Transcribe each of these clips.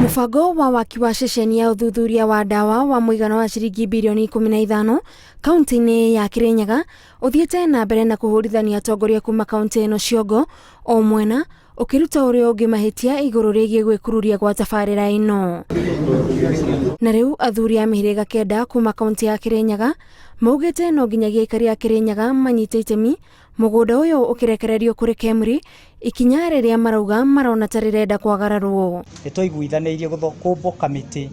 Mũbango wa waki wa ceceni ya ũthuthuria wa ndawa wa mũigana wa ciringi birioni 15 kaunti-inĩ ya Kirinyaga ũthiĩte na mbere na kũhũrithania atongoria kuma kaunti ĩno ciongo o mwena ũkĩruta ũrĩa ũngĩ mahĩtia igũrũ rĩgiĩ gwĩkururia gwa tabarĩra ĩno. Na rĩu athuri a mĩhĩrĩga kenda kuma kaunti ya Kirinyaga maugĩte no nginyagia aikari a Kirinyaga manyite itemi mũgũnda ũyũ ũkĩrekererio kũrĩ KEMRI, ikinya rĩrĩa marauga marona ta rĩrenda kwagararwo. Nĩ twaiguithanĩirie kũmbwo kamĩtĩ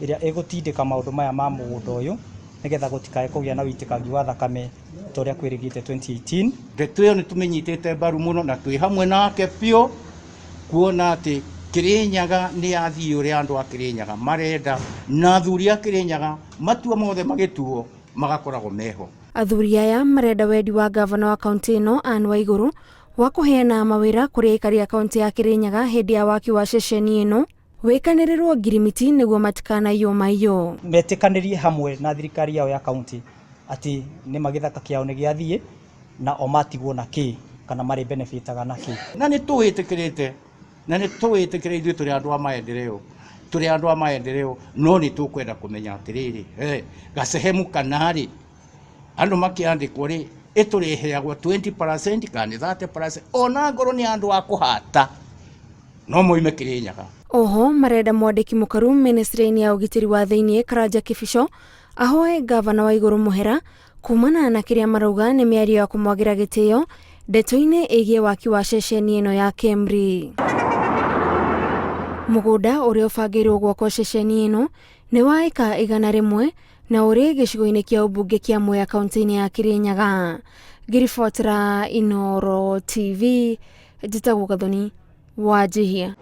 ĩrĩa ĩgũtindĩka maũndũ maya ma mũgũnda ũyũ nĩgetha gũtikae kũgĩa na ũitĩkangi wa thakame ta ũrĩa kwĩrĩgĩte 2018. Ndeto ĩyo nĩ tũmĩnyitĩte mbaru mũno na twĩ hamwe nake biũ kuona atĩ Kĩrĩnyaga nĩ yathiĩ ũrĩa andũ a Kĩrĩnyaga marenda na athuri a Kĩrĩnyaga matua mothe magĩtuo magakoragwo meho. Athuri aya marenda wendi wa ngavana wa kaunti ĩno Anne Waigũrũ wa kũheana mawĩra kũrĩ aikari a kaunti ya Kĩrĩnyaga hĩndĩ ya waki wa ceceni ĩno wĩkanĩrĩrwo ngirimiti nĩguo matikanaiywo maiyũ. Metĩkanĩrie hamwe na thirikari yao ya kaunti atĩ nĩma gĩthaka kĩao nĩ gĩathiĩ na o matigwo na kĩ kana marĩ benefitaga na kĩ. Na nĩ tũwĩtĩkĩrĩte na nĩ tũwĩtĩkĩre ithuĩ tũrĩ andũ a maendeleo, tũrĩ andũ a maendeleo, no nĩ tũkwenda kũmenya atĩrĩrĩ, he gacehemu kana rĩ andũ makĩandĩkwo rĩ ĩtũrĩheagwo 20% kana nĩ 30%, ona ngorwo nĩ andũ a kũhata no moime Kĩrĩnyaga. Oho marenda mwandĩki mũkaru ministry-inĩ ya ũgitĩri wa thĩinĩ Karanja Kĩbico ahoe ngavana wa igũrũ mũhera kumana na kĩrĩa marauga nĩ mĩario ya kũmwagĩra gĩtĩo ndeto-inĩ ĩgiĩ waki wa ceceni ĩno ya KEMRI. Mũgũnda ũrĩa ũbangĩirwo gwakwo ceceni ĩno nĩ wa ĩka 100 na ũrĩ gĩcigo-inĩ kĩa ũmbunge kĩa Mwea kaunti-inĩ ya Kirinyaga. Ngĩribotera Inooro TV, njĩtagwo Gathoni Wanjihia.